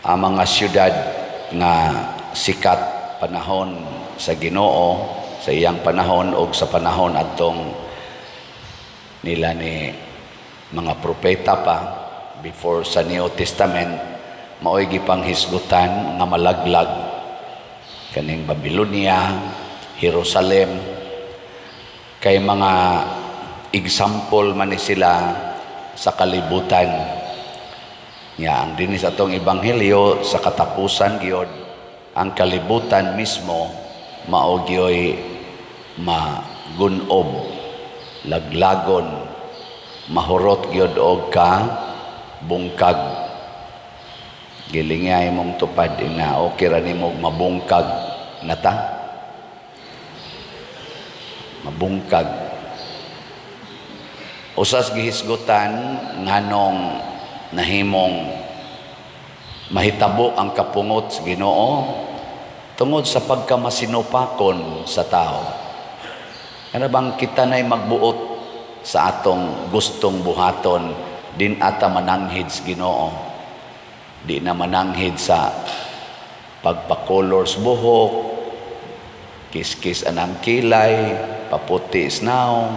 Ang mga syudad nga sikat panahon sa Ginoo, sa iyang panahon o sa panahon adtong nila ni mga propeta pa before sa New Testament, mao'y gipanghisgutan nga malaglag kaning Babylonia, Jerusalem, kay mga example man ni sila sa kalibutan. Nya ang dinhi sa atong ebanghelyo, sa katapusan gyud ang kalibutan mismo mao gyoy magunob, laglagon, mahurot gyud og ka bungkag. Gilingay mong tupad ina, okay ra nimo mabungkag na ta, mabungkag. Usas gihisgutan nganong nahimong mahitabo ang kapungot sa Ginoo tungod sa pagkamasinupakon sa tao. Kana bang kita na'y magbuot sa atong gustong buhaton, di na ta mananghid sa Ginoo. Di na mananghid sa pagpakolor sa buhok, kiskis anang kilay, paputi sa nawong,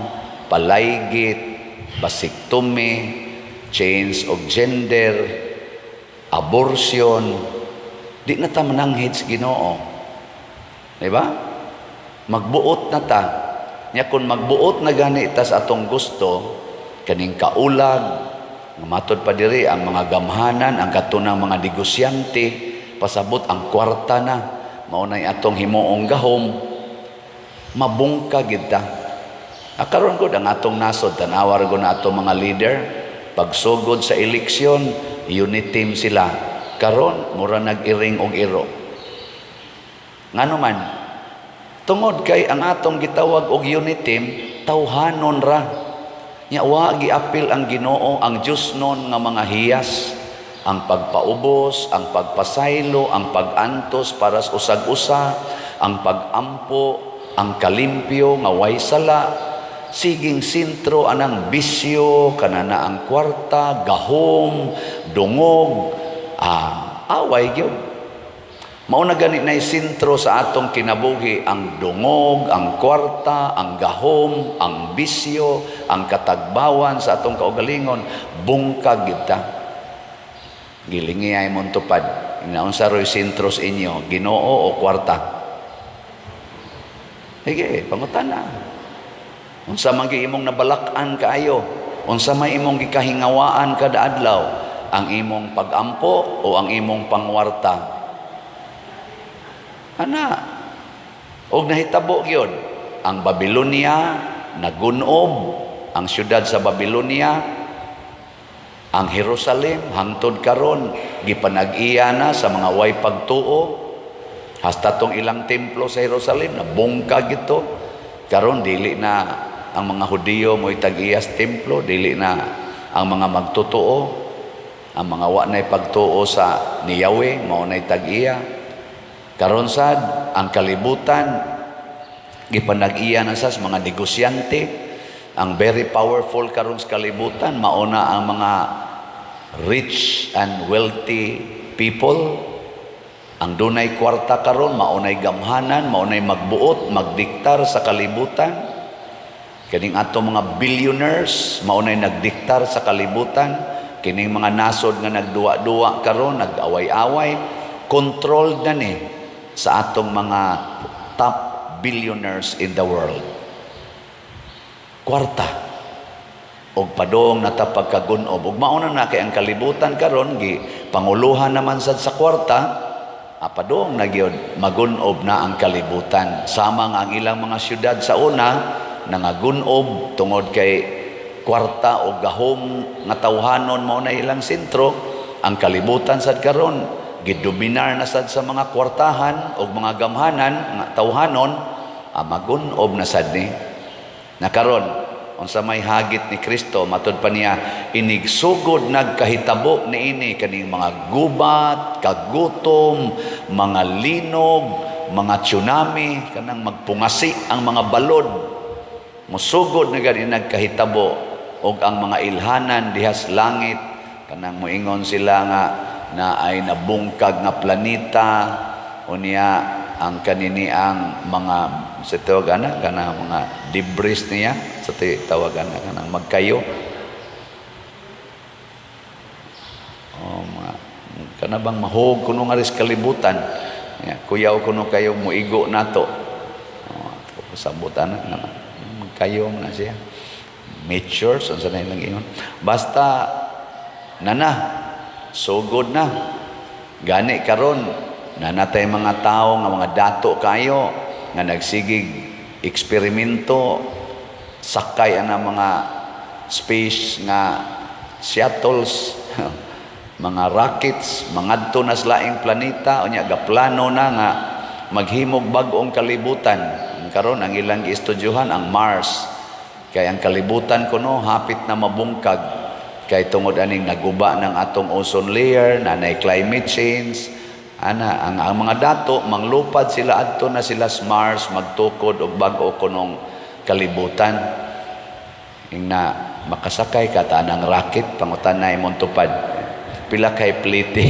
palaygit, vasectomy, change of gender, abortion, di na ta mananghid sa Ginoo. Di ba? Magbuot na ta. Nya kung magbuot na gani ta sa atong gusto, kaning kaulag, matod pa diri ang mga gamhanan, ang katunang mga negosyante, pasabot ang kwarta na, mao nay atong himuong gahom, mabungkag gyud ta. Ah, karon gud ang atong nasod, tanawa gud na atong mga leader, pagsugod sa eleksyon, unity team sila. Karon mura nag-iring og iro. Ngano man? Tungod kay ang atong gitawag og unity team, tawhanon ra. Nya wa giapil ang Ginoo, ang Diyosnon nga mga hiyas, ang pagpaubos, ang pagpasaylo, ang pagantos para sa usag-usa, ang pagampo, ang kalimpyo nga way sala, siging sentro anang bisyo, kanana ang kwarta, gahom, dungog, away gyud. Mao na gani nay sentro sa atong kinabuhi ang dungog, ang kwarta, ang gahom, ang bisyo, ang katagbawan sa atong kaugalingon, bungkag gyud ta. Gilingi mong tupad. Naunsa ro'y sentro sa inyo, Ginoo o kwarta? Sige, pangutana. Unsa man gi imong nabalak-an kaayo? Unsa may imong gikahingawaan kada adlaw? Ang imong pagampo o ang imong pangwarta? Ana. Og nahitabo gyud ang Babylonia nagunob, ang syudad sa Babylonia, ang Jerusalem hangtod karon gipanag-iya na sa mga way pagtuo. Hasta tong ilang templo sa Jerusalem nabungkag ito. Karon dili na ang mga Hudiyo mo'y tag-iya sa templo, dili na ang mga magtotoo, ang mga wa na'y pagtuo sa ni Yahweh mao na'y tag-iya. Karon sad ang kalibutan gipanag-iya na sa mga negosyante. Ang very powerful karon sa kalibutan mao na ang mga rich and wealthy people. Ang dunay kwarta karon mao nay gamhanan, mao nay magbuot, magdiktar sa kalibutan. Kining ato mga billionaires mao nay nagdiktar sa kalibutan. Kining mga nasod nga nagduwa-duwa karon, nag-away-away, controlled na ni sa atong mga top billionaires in the world. Kwarta. Og padong na ta pagkagunob. Ug mauna na kay ang kalibutan karon gi panguluhan naman sad sa kwarta, padong na gyud magunob na ang kalibutan. Sama nga ang ilang mga syudad sa una nangagunob tungod kay kwarta o gahom nga tawhanon mao na ilang sentro, ang kalibutan sad karon gidominar na sad sa mga kwartahan o mga gamhanan nga tawhanon, magunob na sad ni. Na karon unsa may hagit ni Kristo, matud pa niya, inigsugod nagkahitabo niini kaning mga gubat, kagutom, mga linog, mga tsunami, kanang magpungasi ang mga balod. Musugod na gani nagkahitabo og ang mga ilhanan dihas langit, kanang moingon sila nga na ay nabungkag nga planeta. Unya ang kanini, ang mga sa tawag ana kana mga debris niya, sa tawag ana kanang magkayo, oh, mga kana bang mahog kuno nga ris kalibutan. Ya, kuyaw kuno kayo muigo nato. Oh, sabot ana nga magkayo man na siya, meteors, unsa na ilang ingon. Basta nana sugod na gani karon nanatay mga tao nga mga dato kayo nga nagsigig eksperimento, sakay ana mga space nga shuttles, mga rockets, mangadto na sa laing planeta. Unya gaplano na nga maghimog bag-ong kalibutan. Karon ang ilang giestudyohan ang Mars, kay ang kalibutan kuno hapit na mabungkag kay tungod aning naguba ng atong ozone layer, nanay climate change ana. Ang mga dato manglupad sila, adto na sila sa Mars, magtukod og bag-o kunong kalibutan. Ingna makasakay ka ta ng rocket, pangutan-a imong tupad, pila kay pliti,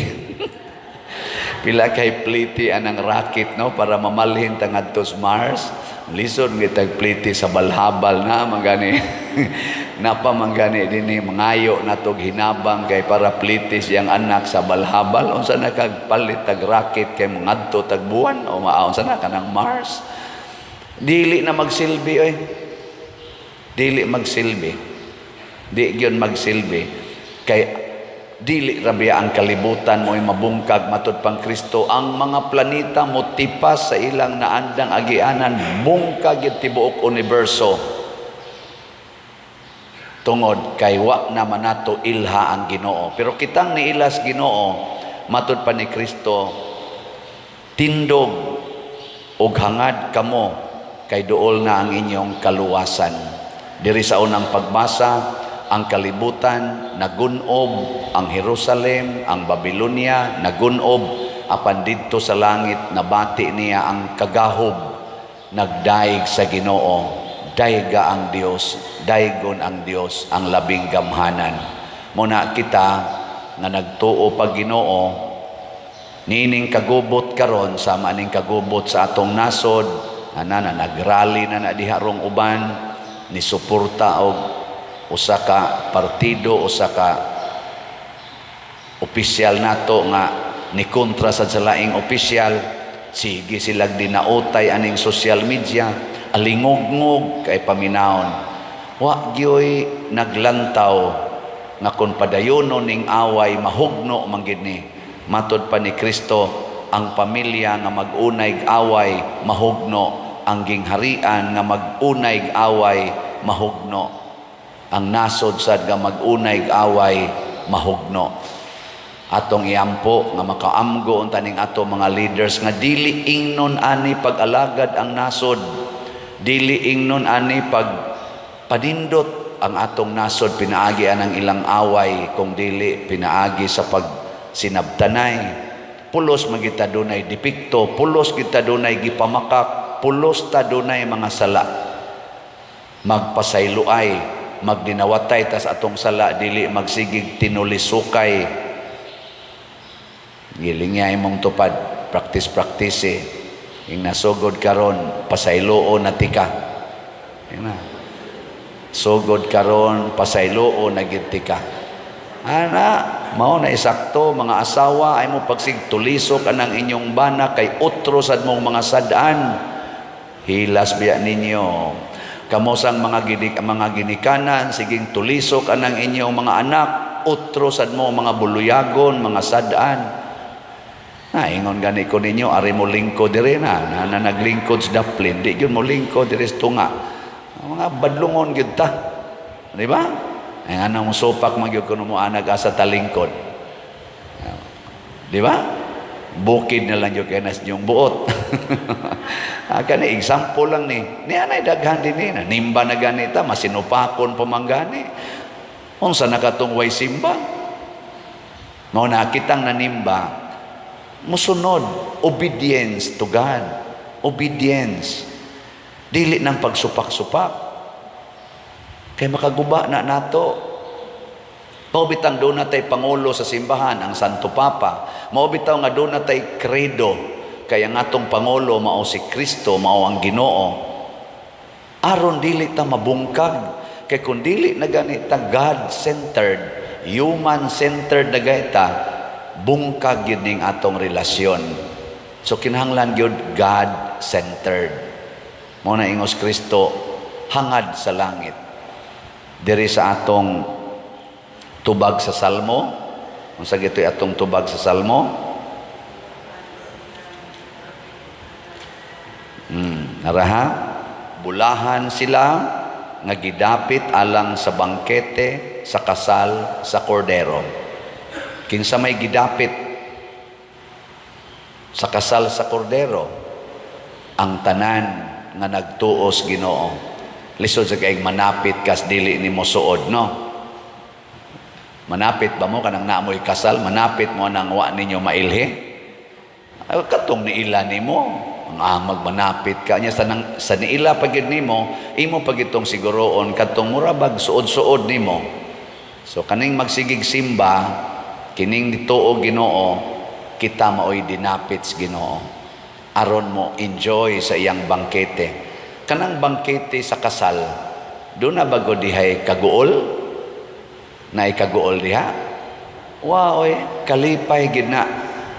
pila kay pliti anang rocket, no, para mamalhin ta ngadto sa Mars? Lisod gitag pliti sa balhabal na magani napa manggani dinhi mangayo natog hinabang kay para pliti siyang anak sa balhabal. Unsa na kag palit tag rocket kay mangadto tag buwan o unsa na kanang Mars? Dili na magsilbi oy, dili magsilbi, di gyud magsilbi kay dili ra biya ang kalibutan mo'y mabungkag. Matud pang Kristo, ang mga planeta motipas sa ilang naandang agianan, bungkag gyud tibuok universo tungod kay wa na manato ilha ang Ginoo. Pero kitang niilas Ginoo, matud pa ni Kristo, tindog ug hangad kamo kay duol na ang inyong kaluwasan. Diri sa unang pagbasa, ang kalibutan nagunob, ang Jerusalem, ang Babylonia nagunob, apan didto sa langit nabati niya ang kagahob, nagdaig sa Ginoo. Dayga ang Dios, daygon ang Dios, ang labing gamhanan. Muna kita nga nagtuo pag Ginoo, nining kagubot karon, sama ning kagubot sa atong nasod, ana na nagrally na na diha rong uban ni suporta og usa ka partido, usa ka opisyal nato nga ni kontra sa laing opisyal. Sige silag dinautay aning social media, alingugngog kay paminawon. Wa gyoy naglantaw nga kon padayonon ning away, mahugno man gid ni. Matod pa ni Kristo, ang pamilya nga mag-unay away, mahugno. Ang gingharian nga mag-unay away, mahugno. Ang nasod sad nga mag-unay away, mahugno. Atong iampo nga makaamgo unta ning ato mga leaders nga dili ingnon ani pag-alagad ang nasod, dili ingnon ani pag panindot ang atong nasod pinaagi anang ilang away, kung dili pinaagi sa pagsinabtanay. Pulos magita dunay depekto, pulos kita dunay gipamakak, pulos ta dunay mga sala. Magpasayloay, magdinawatay tas atong sala, dili magsigig tinulisukay. Giling niya imong tupad, practice practice eh. Ing nasugod karon, pasayloo na tika. Ing na. Sugod karon, pasayloo na gid tika. Ana, mao na isakto mga asawa ay mo pagsig tulisok anang inyong bana kay otro sad mong mga sad-an. Hilas biya ninyo. Kamosang mga ginikanan, siging tulisok anang inyong mga anak, otro sad mo mga buluyagon, mga sad-an. Na ingon gani ko ninyo, ari mo lingkod diri na naglingkod sa daplin, di gyud mo lingkod diri sa tunga. Mga badlungon gyud ta. Di ba? Ay anong supak man gyud kuno mo anag asa talingkod. Di ba? Bukid na lang gyud kay nas inyong buot. Ah, kani example lang ni. Ni anay daghan din ni, nimba na ganita, masinupakon pa man gani. Unsa na katong way simba? Mao na kitang nanimba, musunod, obedience to God. Obedience. Dili ng pagsupak-supak. Kay makaguba na nato. Mao bitang duna tay pangulo sa simbahan, ang Santo Papa. Mao bitaw nga duna tay credo, kay ang atong pangulo mao si Kristo, mao ang Ginoo. Aron dili ta mabungkag, kay kung dili na gani ta God-centered, human-centered na gani ta, bungkag gyud ning atong relasyon. So kinahanglan gyud God-centered. Mao na ingos Kristo, hangad sa langit. Diri sa atong tubag sa Salmo, unsa gito'y atong tubag sa Salmo? Naraha, bulahan sila nga gidapit alang sa bangkete sa kasal sa kordero. Kinsa may gidapit sa kasal sa kordero? Ang tanan nga nagtuos Ginoo. Lisod sa kayong manapit kas dili nimo suod, no? Manapit ba mo kanang naamoy kasal? Manapit mo nang wa ninyo mailhi? Ay, katong niila nimo, ang amag manapit ka niya sa, nang, sa niila pagid nimo, imo pag itong siguroon katong mura bag suod-suod nimo. So kaning magsigig simba, kining nituo Ginoo, kita maoy dinapit sa Ginoo. Aron mo enjoy sa iyang bangkete. Kanang bangkete sa kasal, duna bago dihay kaguol? Naay kaguol diha? Wow, oy, kalipay gid na.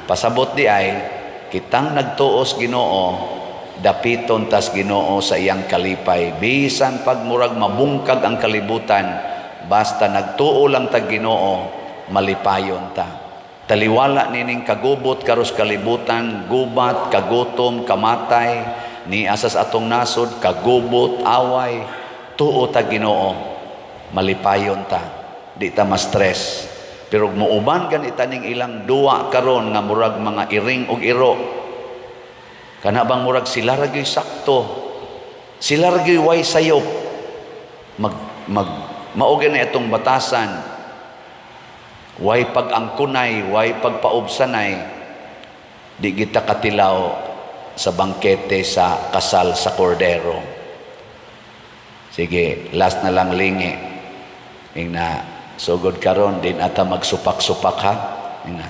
Pasabot di ay kitang nagtuos Ginoo, dapiton tas Ginoo sa iyang kalipay. Bisan pag murag mabungkag ang kalibutan, basta nagtuo lang tag Ginoo, malipayon ta. Taliwala nining kagubot karos kalibutan, gubat, kagutom, kamatay, ni asas atong nasod, kagubot, away, tuo ta Ginoo, malipayon ta. Di ta ma-stress. Pero muuban ganita ning ilang duwa karon nga murag mga iring og iro. Kana bang murag sila ra gyud sakto. Sila ra gyud way sayop. Mag mag mao na itong batasan. Way pag-angkunay, way pagpaubsanay, di kita katilaw sa bangkete sa kasal sa kordero. Sige, last na lang lingi. Ingna, sugod karon di na ta magsupak-supak ha. Ingna.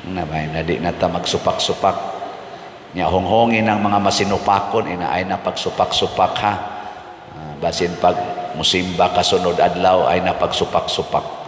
Ingna ba, na di na ta magsupak-supak. Nya honghongin ang mga masinupakon ina ay na pagsupak-supak ha. Basin pag musimba kasunod adlaw ay na pagsupak-supak.